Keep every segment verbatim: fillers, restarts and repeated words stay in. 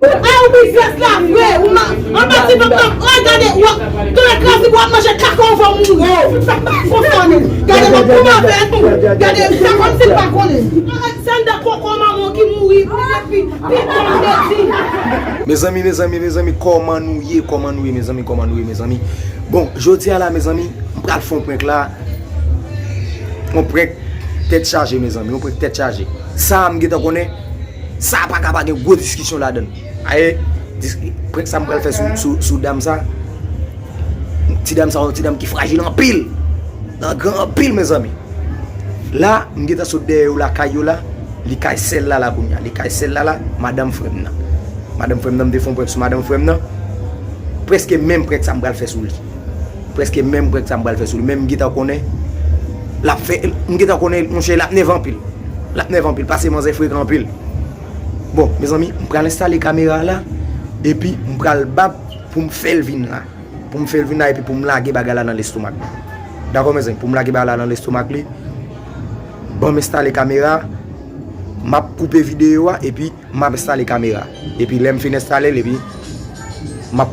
A ou biznis la vre, ou ma, anba ti vant nan, oh, gade, w ap, tou lè krazi pou w ap manje kaka, ou fò mouri. Sa pa konsa, non. Gade, m ap kouman avè nou. Gade, se kòmsi l pa konnen. Sanda kòkò manman ki mouri, epi, piton de di. Mezanmi, mezanmi, mezanmi, kòman nou ye, kòman nou ye, mezanmi, kòman nou ye, mezanmi? Bon, jodi a la, mezanmi, m pral fè yon prank la. Yon prank tèt chaje, mezanmi, yon prank tèt chaje. Sa a, m gentan konnen, sa a pa ka pa gen gwo diskisyon ladan l. Aye, dis-, prank sa m pral fè sou, sou, sou dam sa. Ti dam sa, yon ti dam ki frajil anpil. Nan gran anpil, mezanmi. La, m gentan sot dèyè yo lakay yo la. Li kay sè l la la kounye a. Li kay sè l la la, madanm frè m nan. Madanm frè m nan, m te fè yon prank sou madanm frè m nan. Prèske menm prank sa m pral fè sou li. Prèske menm prank sa m pral fè sou li. Men m gentan konnen, l ap fè, m gentan konnen, monchè, l ap nève anpil. L ap nève anpil, paske manzè frekan anpil. Bon, mezanmi, m pral enstale kamera a la, epi m pral bat pou m fè l vin la. Pou m fè l vin la, epi pou m lage bagay la nan lestomak li. Dakò, mezanmi, pou m lage bagay la nan lestomak li, ban m enstale kamera, m ap koupe videyo a, epi m ap enstale kamera. Epi lè m fin enstale l, epi m ap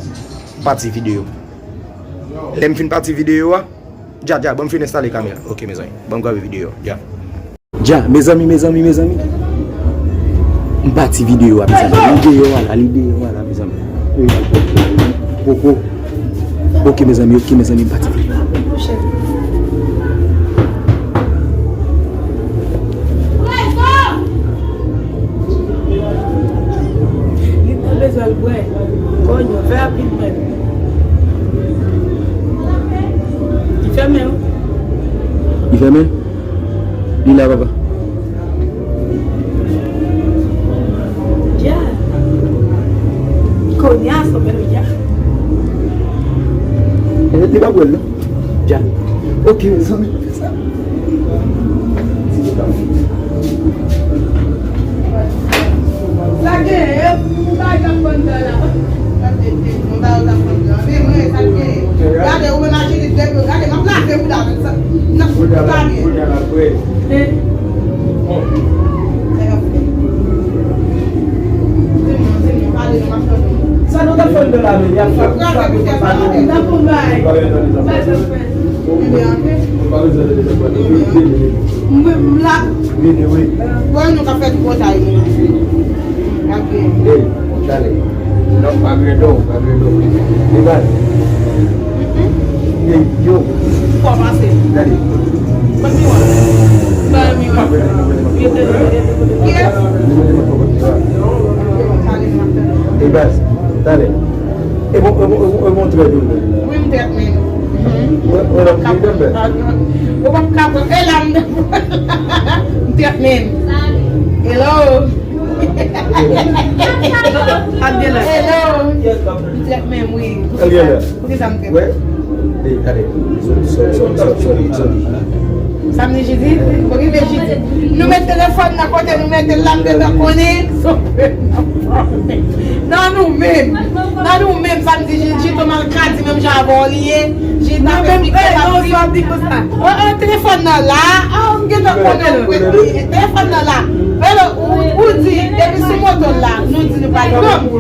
pati videyo. Lè m fin pati videyo a, dja, dja, ban m fin enstale kamera. Ok, mezanmi, ban m gade videyo a, dja. Dja, mezanmi, mezanmi, mezanmi. M pati videyo a, mezanmi. Li deyò a la, li deyò a la, mezanmi. Poko. Ok, mezanmi, ok, mezanmi, m pati videyo a. Li te bezwen l bwè. Konyo, fè rapid, mwen. Li fèmen, wi. Li fèmen? Li la, papa. Dja. Kounye a, se bèl dja. E li pa bwè l, non? Dja. Ok, mezanmi. Sa gen, e, ou pa t ap konn sa la. Sa se te, ou pa t ap konn sa. Men mwen, sa gen. Gade, ou menm a Judith, depi, gade, m ap lave bouda, men sa, n ap, sa byen. Bouda la, bouda la, bouda la, bouda la. Sa nou t ap fè nan lave, y ap fè, y ap fè. Mwen, m la. Bon, nou ka fè tripotay, nou. Ey, tande. Non, pa gredon, pa gredon. Li baz. Ey, yo. Fò pase. Tande. Ban miwa. Ban miwa. Yes. Ey, baz. Tande. E bon, e bon, e bon, e bon trèt ou. Wi, m trèt menm. Ou p ap ka pran. Ou p ap ka pran. E la m trèt menm. Hello. Hello. M trèt menm, wi. Poukisa m trèt? Sa m di Jidit, bon, ki men Jidit. Nou met telefòn nan kote nou mete l la, m gentan konnen. Nan nou menm. Nan nou menm, sa m di Jidit, Jidit, ou mal ka di menm jan avè w li ye. Jidit ap esplike, sa m di. O, o, telefòn nan la. A, m gentan konnen l. Telefòn nan la. Hello, ou, ou di, depi sou moto l la, nou di nou pa gen nonm. Ou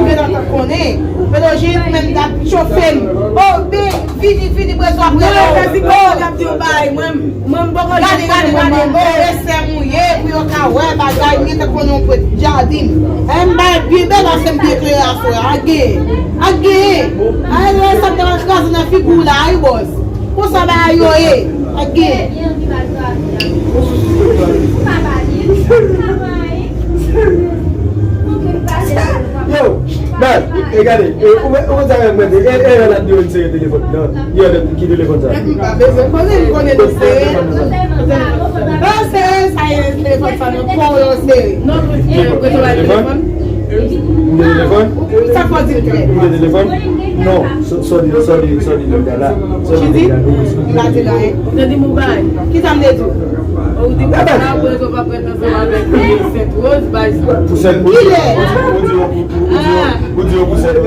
gentan konnen. Hello, Jidit menm t ap chofe m. O, ben, Vini, vini, prezwa, prezwa. Mwen, gade, gade, gade, bon, e sè m ou ye, pou yo ka wè bagay, m gentan konnen w pwet jaden. E m bay byen bèl, se m byen klere aswè a. Age, age. Ay, lè sa m te pral kraze nan figi w la, ay, bòs. Konsa bagay yo ye. Age. Yo, baz, e gade, e, ou, ou konn sa mwen di, e, e, lè l ap di yo, li sere telefòn nan. Yo, ki telefòn sa? M pa bezwen konnen, m konnen li sere. Yo sere, sa ye telefòn sa nan kò yo sere. Non, e, ou bezwen bay telefòn? Ou gen telefòn? Sa fò di l klè. Ou gen telefòn? Non, sò, sò di, sò di, sò di, la, la. Sò di, la, la. M pa di l anyen. Ou te di m ou bay. Ki sa m te di w? Ou di m pa bezwen pa prèt ansanm avèk Sent Woz, bay sa. Pou Sent Woz? Kilè? Ou di yo pou, ou di yo, ou di yo pou Sent Woz.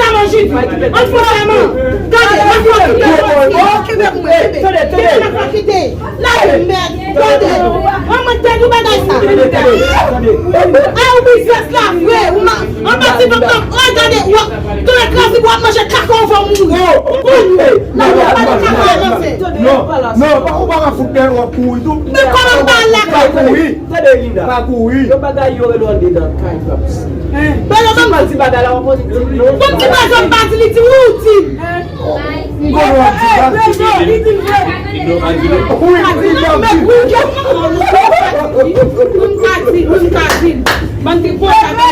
sèman, Jidi. Ann fè sèman. Gade, n ap fè kite. Kenbe pou mwen, kenbe. Kenbe, n ap fè kite. Lage m, mèd. Gade. An mwen te di w bagay sa. A, ou biznis la vre. Ou ma-, an pati nan tan. An gade, w ap, tou lè krazi w ap manje kaka, ou fè mouri. Kounye a, la w ap manje kaka avanse. Non, non, ou pa ka fout dèyè, w ap kouri tou. Men kòman m pa al lakay mwen? Tande, Linda. Pa kouri. Yon bagay yo rele andedan kay, pa pisi. Bèl, ou pa di bagay la, w ap di non. Bon, ti bagay, m pa di, li di, ou di. M konnen w ap di sa. Li di vre. Wi, li di. M ka di, m ka di. Bann ti pòt la.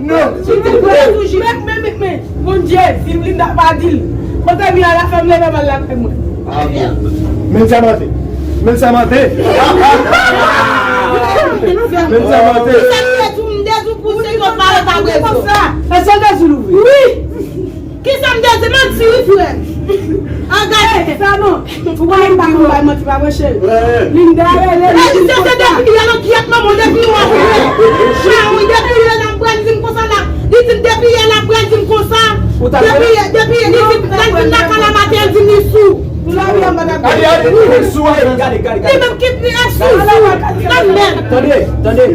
Non. Li di vre toujou. Men, men, men, men. Bondye, si Linda pa di l, kote m ye a, la fè m leve m al lakay mwen. Men sa mande. Men sa mande. Men sa mande. Sa m te di w, m te di w pou se yo pale pa rezo. Èske l te di l wi? Wi. Kisa m te di? Manti wi, frè m. An gade sa non. Ou pa menm pa konn bay manti pa vre, cheri. Linda rele li. Li di se depi yè nan gyèt manman, depi yè nan gyèt. Cheri, depi yè nan brèn di m konsa la. Li di m depi yè nan brèn di m konsa. Depi yè, depi yè, li di m lè l vin lakay la maten, l di m li sou. Gade, gade, sou, gade, gade. Li menm ki pi sou, sou. Nan men. Tande, tande.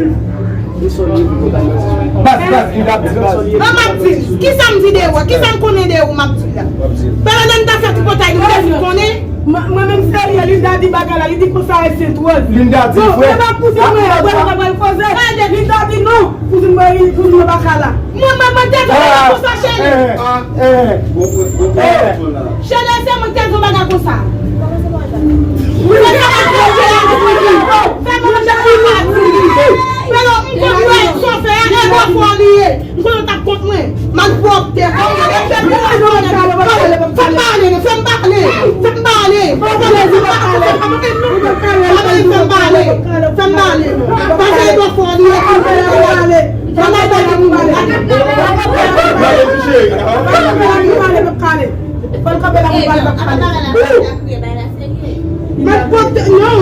Baz, baz, Linda, baz. An m ap di, kisa m di de ou? Kisa m konnen de ou, m ap di la? Pandan m ta fè tripotay, m te fin konnen. Mwen menm serye, Linda di bagay la, li di konsa e Sentwòz. Linda di vre. Bon, e pa kouzen mwen, wè, mwen pral koze. Linda di non, kouzin mwen, kouzin mwen pa ka la. Mwen, mwen, mwen te di konsa, cheri. Cheri, se mwen ki te di yon bagay konsa. Fè manje pou mwen. Fè manje pou mwen. Fè manje pou mwen. Fè manje pou mwen. Fè manje pou mwen. M konn wè sa w fè a, e bòfò li ye. M konn w t ap kont mwen. Malpwòpte. Fè m pale, fè m pale. Fè m pale. Fè m pale. Fè m pale. Fè m pale. Fè m pale. Pase e bòfò li ye. Fè m pale. Fè m pale. Fè m pale. Fè m pale. Fè m pale.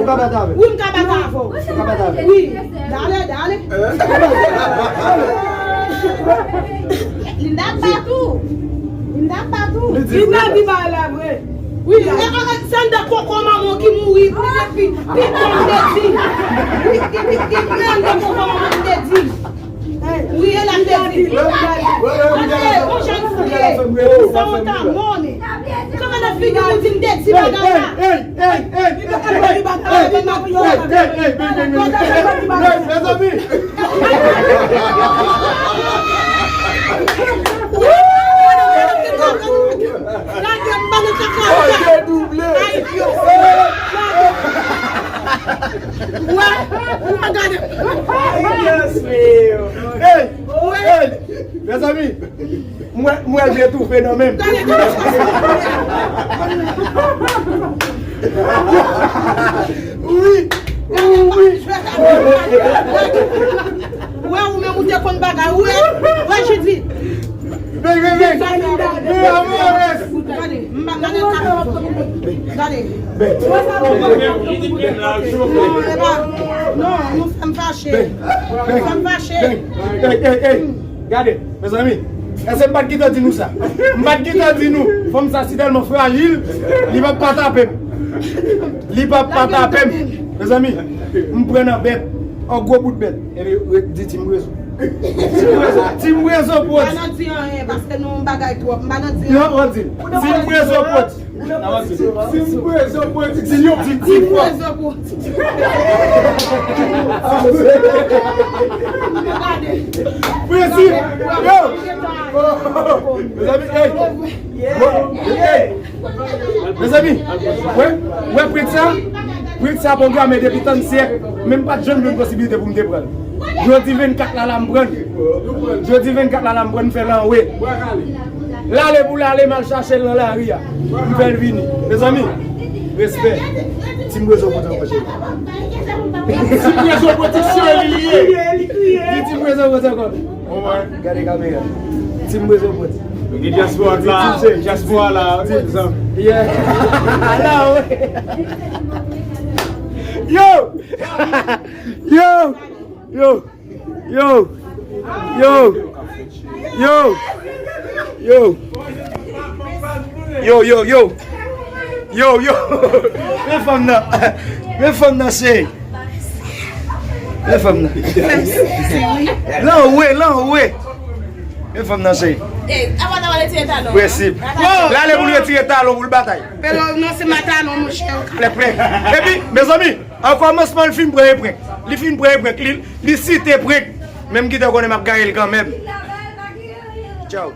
Ou ka bat avè l. Wi, m ka bat avè w. Ou ka bat avè l. Wi. Dale, dale. Linda bat ou. Linda bat ou. Linda di bagay la vre. Wi, e, e, se anndan koko manman w ki mouri, pi, pi, pi, pi, pi, pi, pi, pi, pi, anndan koko manman m te di. Wi, e la m te di. Gade, yon jèn fi ye. Sa w ta mòne. Ou ka gade figi m, ou di m te di bagay la. Hey, hey, hey, hey, hey, hey, hey, hey, hey, hey, hey, hey, mezanmi. Gade, m ba nou kaka. Oh, yo double. Ay, yo. Wè, wè, gade. Dios mío. Hey, hey, mezanmi. Mwen, mwen vle toufe nan men m. Wi, wi. Wè, ou menm ou te konn bagay. Wè, wè, Jidi. Ven, ven, ven. Ven, amores. Gade, m pa gade. Gade. Non, e pa, non, nou fè m fache. Nou fè m fache. Hey, hey, hey. Gade, mezanmi, èske m pa t gentan di nou sa? M pa t gentan di nou, fanm sa si tèlman frajil, li p ap pa tape m. Li p ap pa tape m. Mezanmi, m pran nan bèt, yon gwo bout bèt. Epi, di Tim Rezo. Tim Rezo, Tim Rezo pwodui. M pa nan di anyen, paske nou yon bagay twòp. M pa nan di anyen. Non, w ap di. Tim Rezo pwodui. Tim Rezo pwodiksyon. Tim Rezo pwodiksyon. Prensip. Yo. Mezanmi, hey. Mezanmi, wè, wè prank sa? Prank sa pwograme depi tann syèk. Men m pa t janm jwenn posiblite pou m te pran l. Jodi vennkat la, la m pran l. Jodi vennkat la, la m pran l, m fè l anwe. L ale pou l ale, m al chache l nan lari a. M fè l vini. Mezanmi, respè. Tim Rezo pwodiksyon ankò, cheri. Tim Rezo pwodiksyon, li ye. Di Tim Rezo pwodiksyon ankò. Gade kamera. Tim Rezo pwodiksyon. Gen dyaspora la, dyaspora la, egzanp. Yeah. Ala, wi. Yo! Yo! Yo! Yo! Yo! Yo! Yo! Yo, yo, yo! Yo, yo! Men fanm nan! Men fanm nan, cheri! Men fanm nan! Lan we, lan we! Men fanm nan, cheri! Prensip! L ale pou l retire talon pou l batay! Pelo, non, se matalon, monchè. Plè, plè. Epi, mezanmi, an kòmansman, li fin pran e prank. Li fin pran e prank. Li, li site prank. Men m gentan konnen m ap gaye l kanmenm. Tchaw.